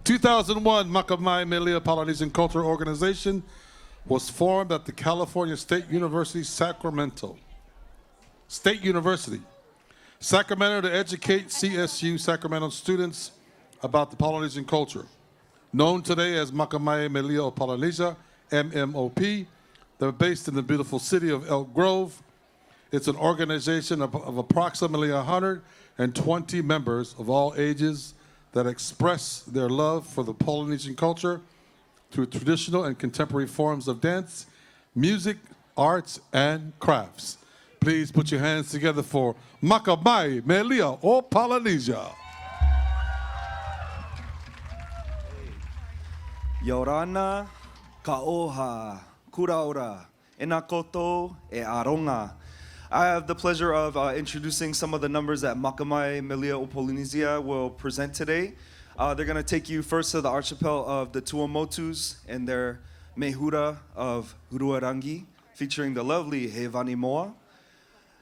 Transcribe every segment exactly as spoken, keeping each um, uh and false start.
Two thousand one, Makamae Melia Polynesian Cultural Organization was formed at the California State University Sacramento. State University, Sacramento to educate C S U Sacramento students about the Polynesian culture. Known today as Makamae Melia o Polynesia, M M O P, they're based in the beautiful city of Elk Grove. It's an organization of, of approximately a hundred and twenty members of all ages that express their love for the Polynesian culture through traditional and contemporary forms of dance, music, arts, and crafts. Please put your hands together for Makamae Melia o Polynesia. Ia ora na, ka ʻoha, kura ora, e nā koutou e aroha. I have the pleasure of, uh, introducing some of the numbers that Makamae Melia o Polynesia will present today. Uh, they're gonna take you first to the archipel of the Tuamotus and their mehura of Ruarangi, featuring the lovely Hevani Moa.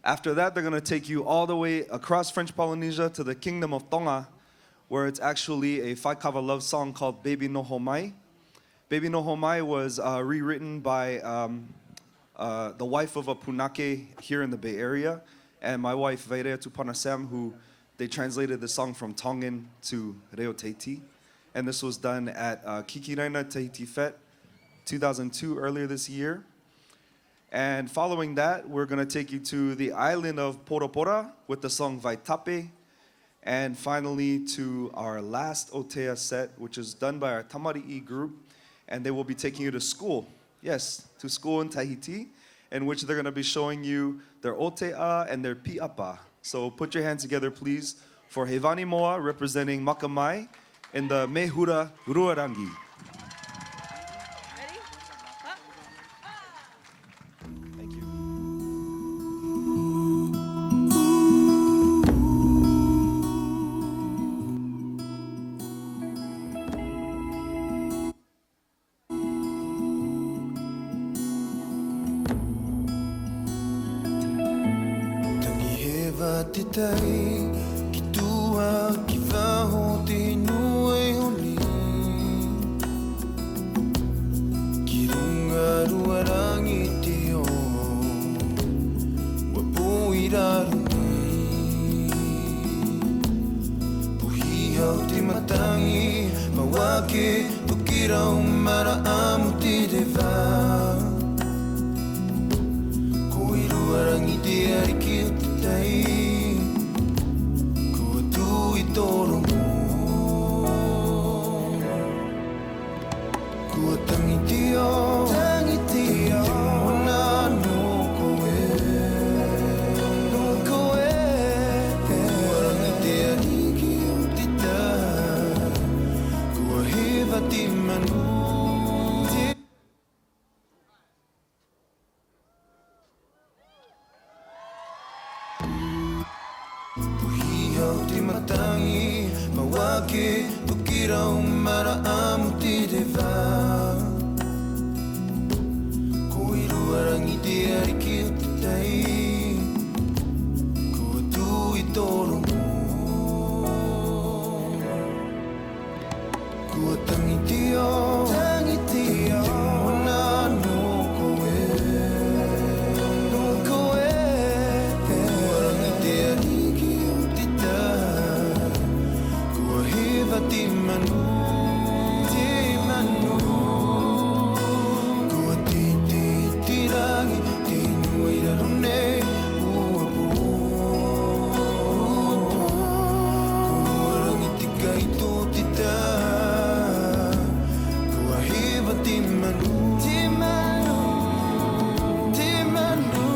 After that, they're gonna take you all the way across French Polynesia to the Kingdom of Tonga, where it's actually a faikava love song called Baby Noho Mai. Baby Noho Mai was, uh, rewritten by, um, uh, the wife of a punake here in the Bay Area, and my wife, Vairea Tupana Sam, who they translated the song from Tongan to Reo Tahiti. And this was done at, uh, Kikiraina Tahiti Fete two thousand two, earlier this year. And following that, we're gonna take you to the island of Poropora with the song Vaitape. And finally, to our last ʻōtea set, which is done by our Tamariʻi group, and they will be taking you to school. Yes, to school in Tahiti, in which they're gonna be showing you their ʻōtea and their pīʻapa. So put your hands together, please, for Hevani Moa representing Makamae in the Mehura Ruarangi. Ready? Up. Thank you. Tangi Heva te tai, ki tua, ki waho te nui honi. Ki runga Ruarangi te ao, ua pō i raro nei. Puhi hau te matangi, mau ake, toki rau maraʻa mo te reva. Ko Ruarangi te ariki o te tai, kua tū i tō roa. Kua tangi te ao, tangi te ao, te moana nō koe, nō koe. Kua Ruarangi te ariki o te tai, kua Heva te manu. Puhi hau te matangi, mau ake, toki rau maraʻa mo te reva. Ko Ruarangi te ariki o te tai, kua tū i tō roa. Kua tangi te ao, tangi te ao, te moana nō koe, nō koe. Kua Ruarangi te ariki o te tai, kua Heva te manu, te manu. Kua titi te rangi, te nui i raro nei, ua pō. Kua Ruarangi te kai tō te tai, kua Heva te manu. Te manu, te manu.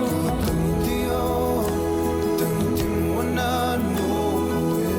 Kua tangi te ao, tangi te moana nō koe.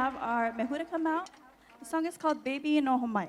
have our mehura come out. The song is called Baby Noho Mai.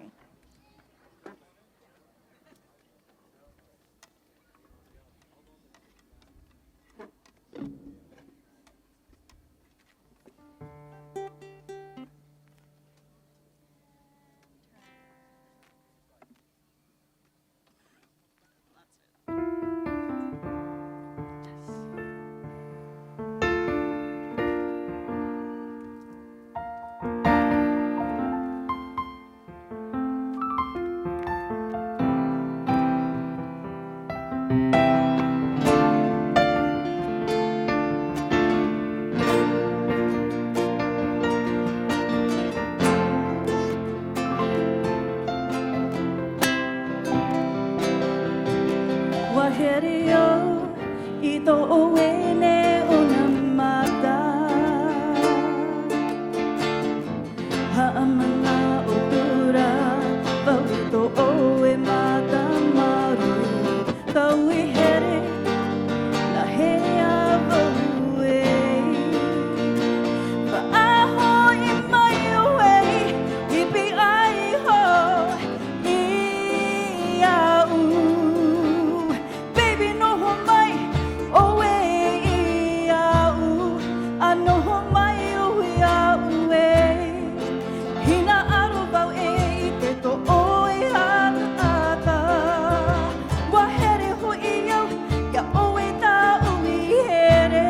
Ua here au i tō ʻoe nei ʻona mata. Haʻamanaʻo atu ra vau i tō ʻoe mata maru. Tau i here, nā hea vau e. Faʻahoʻi mai ʻoe, i piʻi iho iāʻu. Baby, noho mai ʻoe iāʻu, ʻa noho mai ʻoe iāʻu e. Hinaʻaro vau e ʻite tō ʻoe ʻataʻata. Ua here hoʻi au, iā ʻoe tāʻu i here.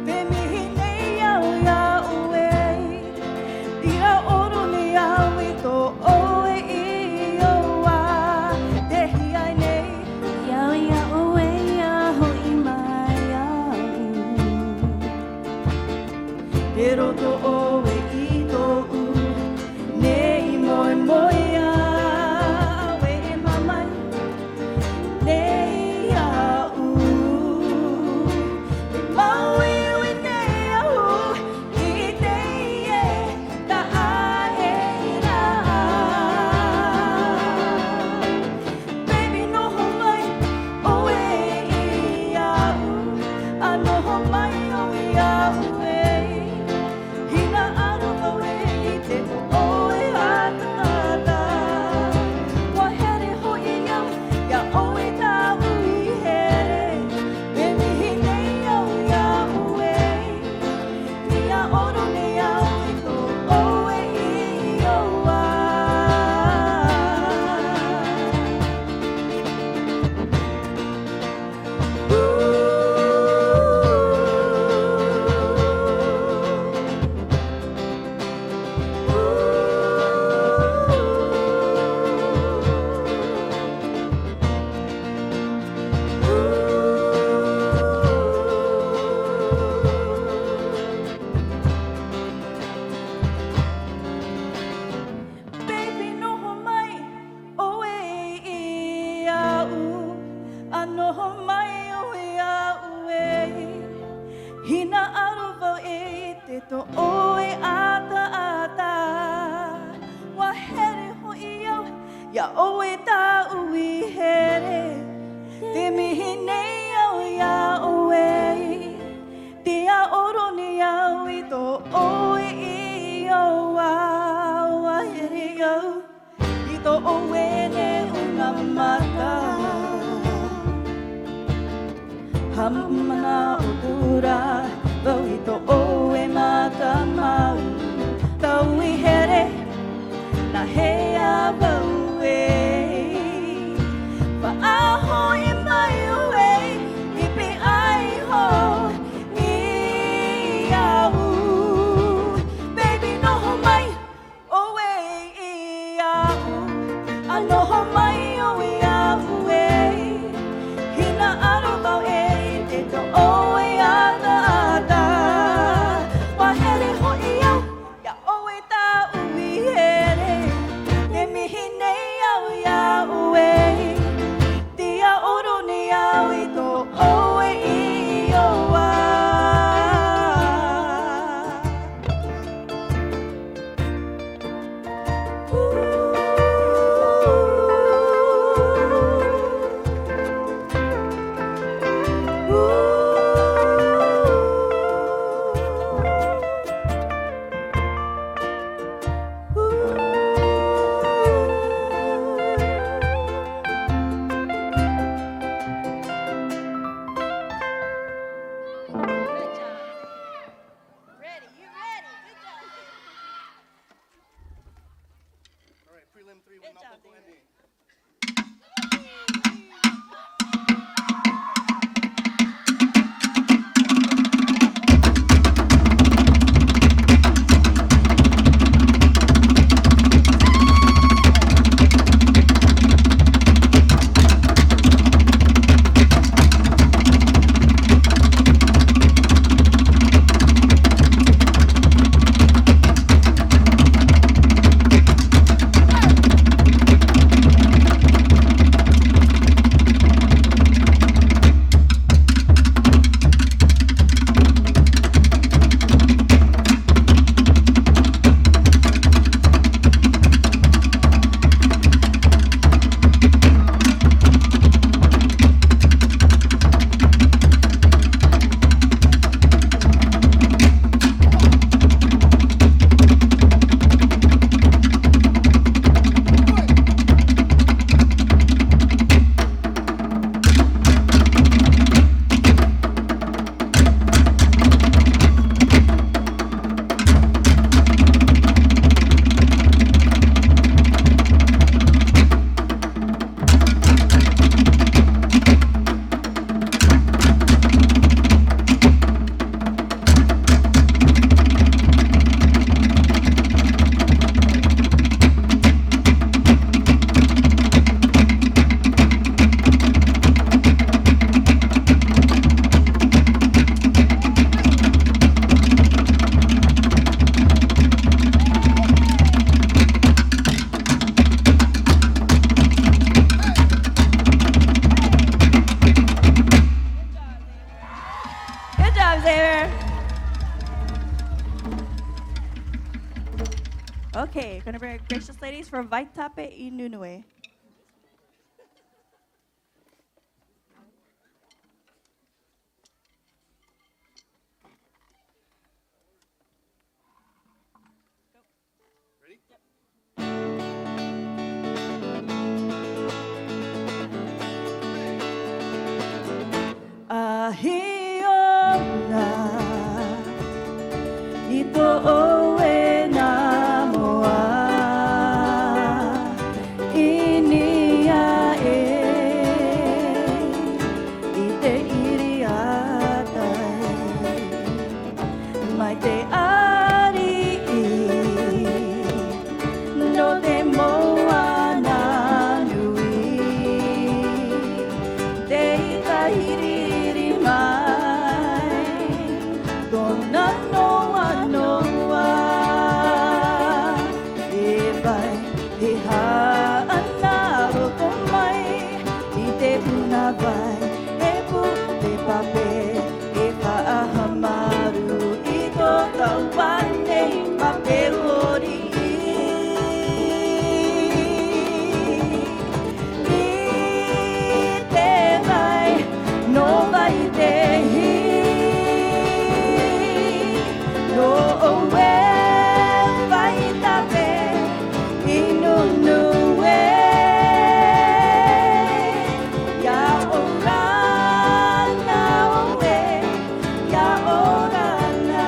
Te mihi nei au iā ʻoe. ʻIa ʻoro nei au i tō ʻoe iʻoa. Te hiaʻai nei. Iā, iā ʻoe, ʻia hoʻi mai iāʻu. Te roto ʻoe i tōʻu nei moemoeā, ʻoe e mamaʻo nei iāʻu. E māuiui nei au i teie taʻata. Baby, noho mai ʻoe iāʻu, ʻa noho mai ʻoe iāʻu e. Hinaʻaro vau e ʻite tō ʻoe ʻataʻata. Ua here hoʻi au, iā ʻoe tāʻu i here. Te mihi nei au iā ʻoe. ʻIa ʻoro nei au i tō ʻoe iʻoa. Baby, noho mai ʻoe iāʻu, ʻa noho mai ʻoe iāʻu e. Hinaʻaro vau e ʻite tō ʻoe ʻataʻata. Ua here hoʻi au, iā ʻoe tāʻu i here. Te mihi nei au iā ʻoe. ʻIa ʻoro nei au i tō ʻoe iʻoa. Ua here au i tō ʻoe nei ʻona mata. Haʻamanaʻo atu ra vau i tō ʻoe mata maʻu. Tau i here, nā hea vau e. Faʻahoʻi mai ʻoe i piʻi iho iāʻu. Baby, noho mai ʻoe iāʻu, ʻa noho mai ʻoe iāʻu e. Hinaʻaro vau e ʻite tō ʻoe ʻataʻata. Ua here hoʻi au, iā ʻoe tāʻu i here. Te mihi nei au iā ʻoe. Te Okay, gonna bring our gracious ladies for Vaitape i Nunue. ʻAhiona i tō ʻoe nā moa, i niʻa ē i te ʻiriātai, mai te ariʻi nō te moana nui, tei tahiri mai tōna noa noa. E vai, e haʻana roto mai i te puna vai, e pū te pape, e faʻahaʻamaru i tō tāua nei pape hori. I te vai, nō vai te hī, nō ʻoe Vaitape i Nunue. ʻIa ora na ʻoe, ʻia ora na,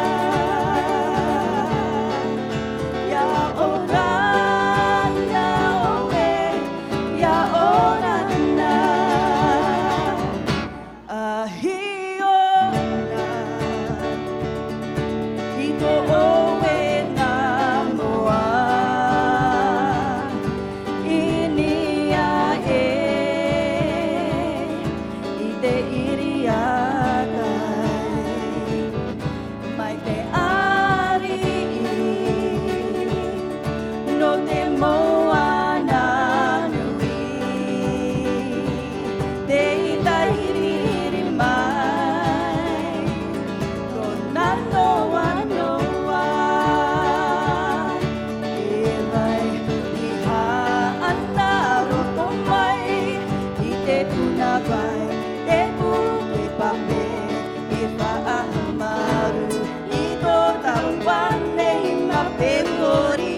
ʻia ora na ʻoe, ʻia ora na. ʻAhiona i tō ʻoe nā moa, i niʻa ē i te ʻiriātai, mai te ariʻi nō te moana nui, tei tahiri mai tōna noa noa. E vai, e haʻana roto mai i te puna vai, e pū te pape, e faʻahaʻamaru i tō tāua nei pape hori.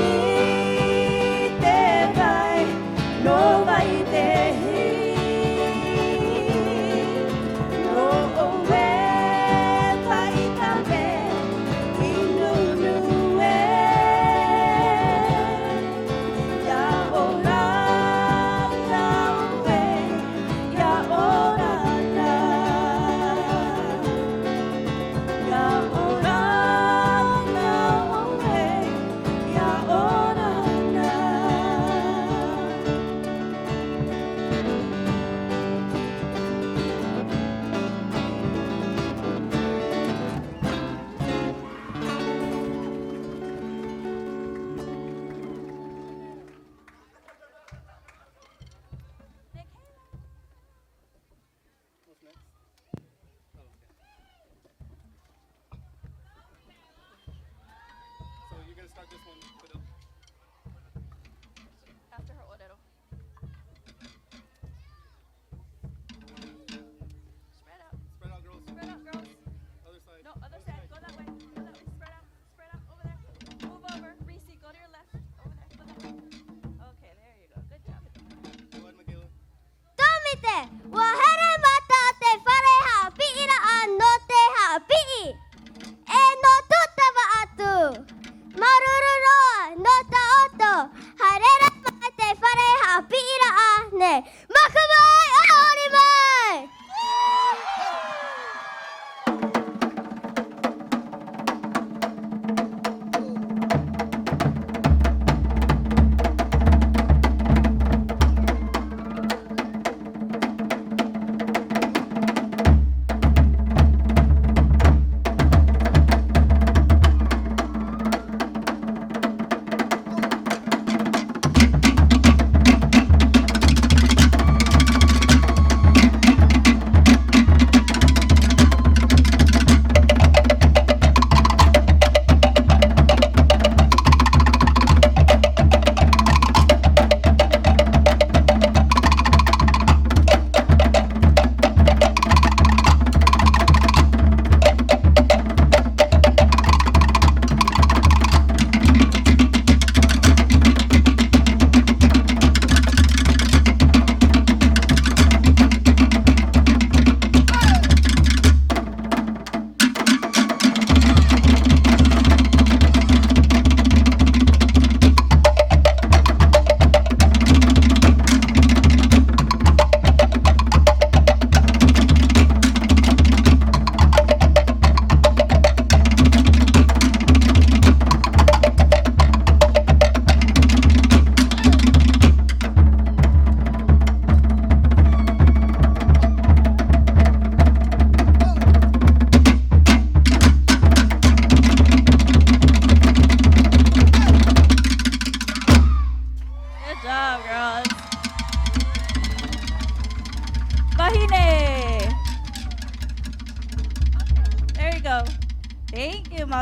I te vai, nō vai te hī, nō ʻoe Vaitape i Nunue. ʻIa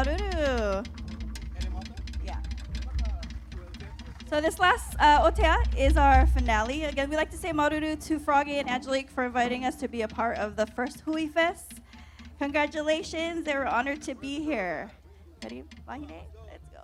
Māuruuru. Yeah. So this last uh, ʻōtea is our finale. Again, we'd like to say māuruuru to Froggy and Angelique for inviting us to be a part of the first Hui Fest. Congratulations, they were honored to be here. Ready, Vahine? Let's go.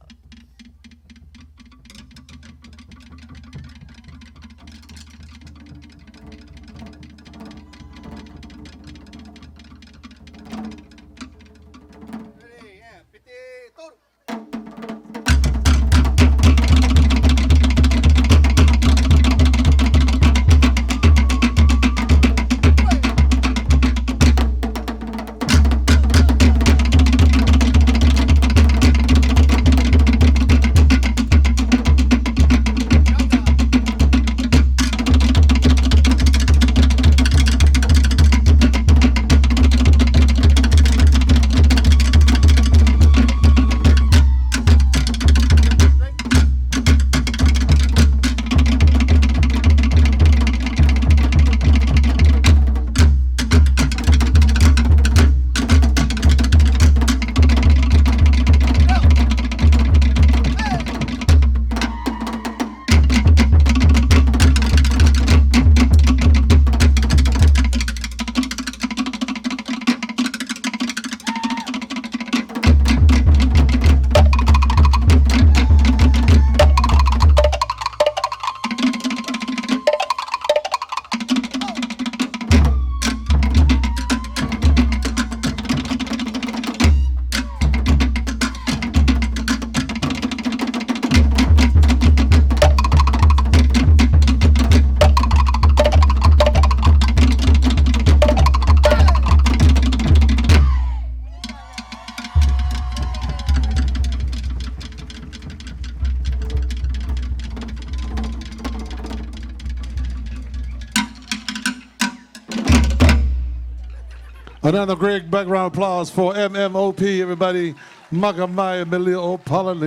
Another great background applause for M M O P, everybody. Maka mai, Melia ʻŌpalani.